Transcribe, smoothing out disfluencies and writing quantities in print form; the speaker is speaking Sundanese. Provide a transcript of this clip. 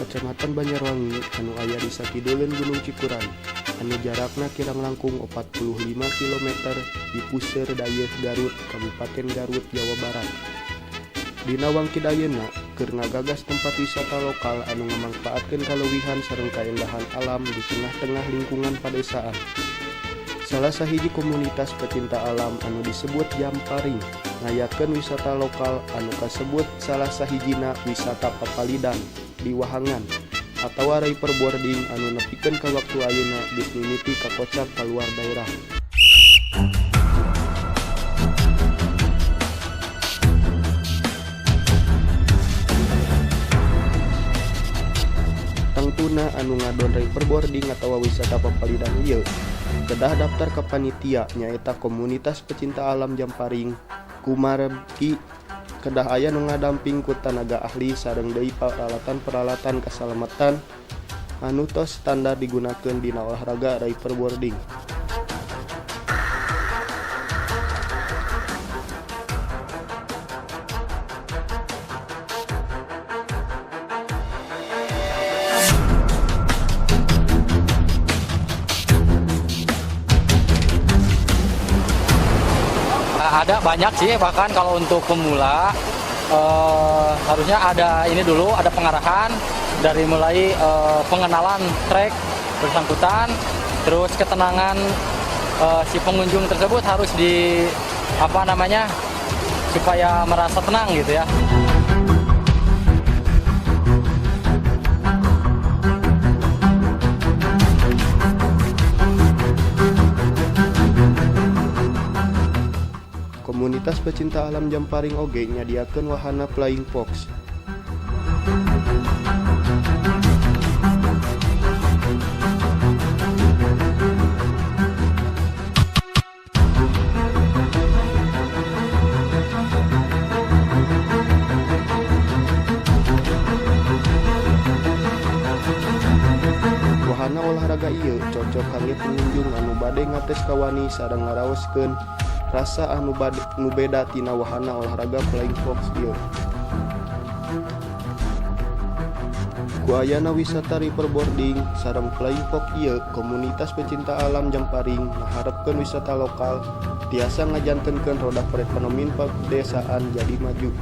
Kacamatan Banjarwangi anu aya di sakiduleun Gunung Cikuray anu jarakna kirang langkung 45 km di puseur dayeuh Garut, Kabupaten Garut, Jawa Barat. Dina wangkid ayeuna keur ngagagas tempat wisata lokal anu ngamangpaatkeun kaleuwihan sareng kaendahan alam di tengah-tengah lingkungan padesaan. Salah sahiji komunitas pecinta alam anu disebut Jamparing ngayakeun wisata lokal anu kasebut salah sahijina wisata papalidan di Wahangan atawa riverboarding anu nepikeun ka waktu ayeuna geus mimiti kakocak ka luar daerah. Tangtuna anu ngadon riverboarding atawa wisata papalidan ieu kedah daftar ka panitia, nyaeta komunitas pecinta alam Jamparing, kumargi kedah aya nu ngadamping ku tanaga ahli sareng deui peralatan-peralatan kasalamatan anu tos standar digunakeun dina olahraga riverboarding. Ada banyak sih, bahkan kalau untuk pemula harusnya ada ini dulu, ada pengarahan dari mulai pengenalan trek bersangkutan, terus ketenangan si pengunjung tersebut harus di apa namanya, supaya merasa tenang gitu ya. Komunitas pecinta alam Jamparing oge nyadiakeun wahana flying fox. Wahana olahraga ieu cocok kangge pengunjung anu bade ngates kawani sareng ngaraoskeun rasa anu nu beda tina wahana olahraga flying fox ieu. Ku ayana wisata riverboarding sareng flying fox ieu, komunitas pecinta alam Jamparing ngaharepkeun wisata lokal tiasa ngajantenkeun roda perekonomian pedesaan jadi maju.